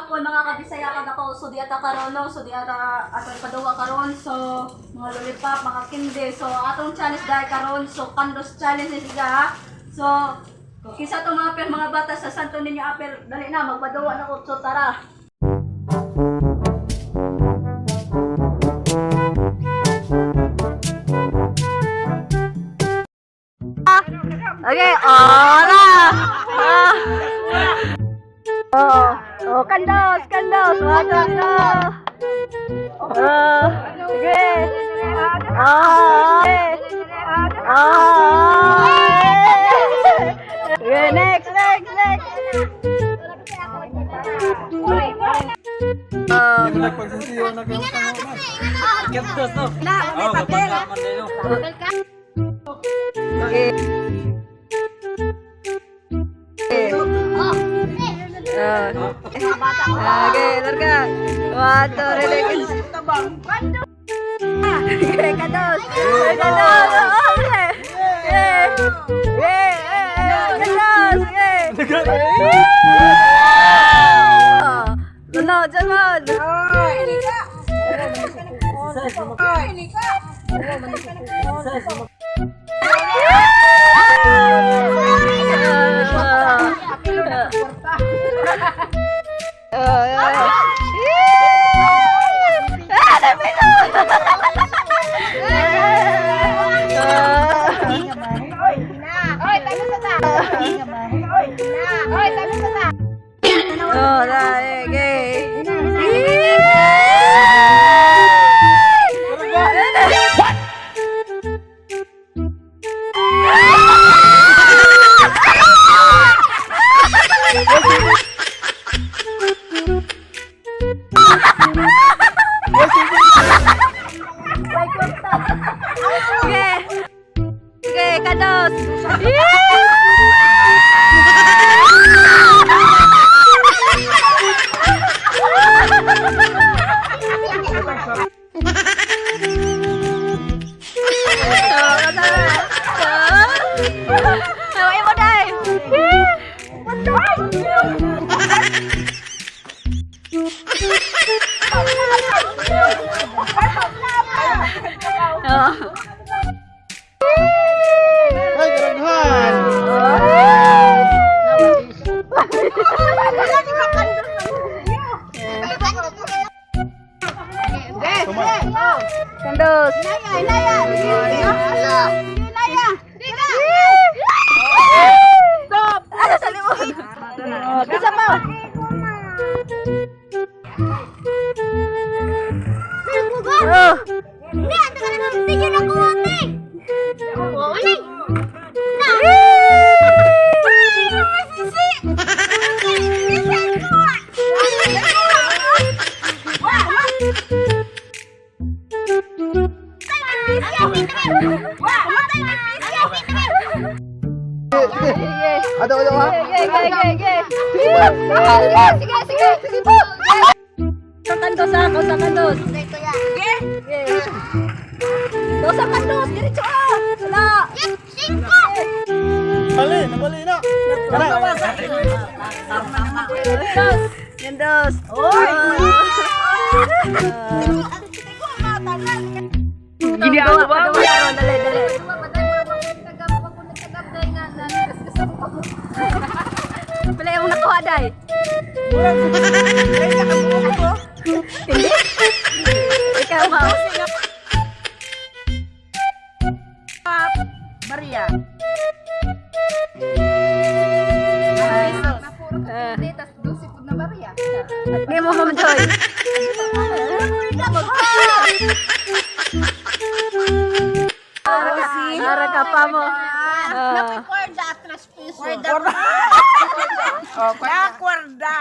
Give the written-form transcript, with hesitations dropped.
Hapon, mga kabisaya kadako. So di ata karon, no. So di ata atong paduwa karon. So mga lollipop, mga kinde. So atong challenge dahil karon. So kandos challenge ni siya, ha. So kisa tong mga apel, mga bata sa Santo Niño Apel, dali na magpaduwa na ko. So tara. Okay, ora. Ah. Oh, oh, kandos, kandos, wato na. Oh, sige. Oh, sige. Oh. Sige, next, next, next. Oh. Okay. Ah. Okay, larga. One, two, three, Okay, kados. Kados. Oh, okay. Yeah. Yeah. Kados. Yeah. Sunod, sunod. Ah, napilo! Oh, na, okay. Okay. Okay, kados. Ay, mo dai. Oh. Ay, karaghan! Kandos. Stop! Ano sa limod? Kisa pa. Oh. Ado, ado, ha? Okay, okay, okay, okay. Sige, sige, sige po. Sa kantos ako, sa kantos. Okay. Dos sa kantos, diretso ah. Wala. Bali, nabali na! Kana! Kantos. Kantos. Oy. Gini ako ba? Dali, dali. Pala yung nakuha, day. Hindi. Ikaw, ma. Maria. Ah. Tas 12 pud na Maria. Hindi mo, Ma'am Joy. Ara ka pa mo. Ah. Kwarda atras piso. Kwarda. Oh, kwarda.